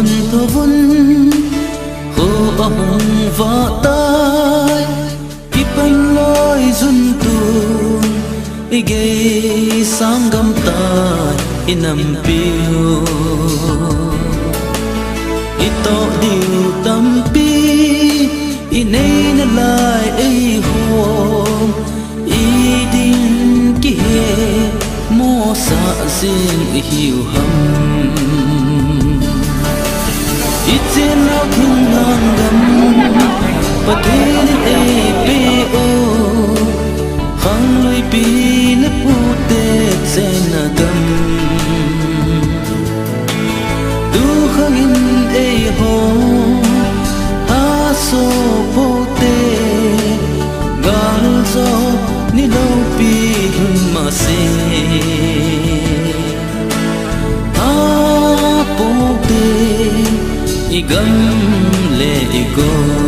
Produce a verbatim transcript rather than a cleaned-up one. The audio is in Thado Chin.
Thovun, kho ahung vah tai, kipan loi jun tun, igei sanggam tai, inampiu. Itoh diu tampi, inei nalai eiho, idin kihe, mosah jing ihiu ham. Ichenau thingnan gam, Pathen in eipeh u, khanglui pi le pute chenna gam. Tukhang in eiho, aso pote, galjo ni loupi hun mase. Apote, igam le igou.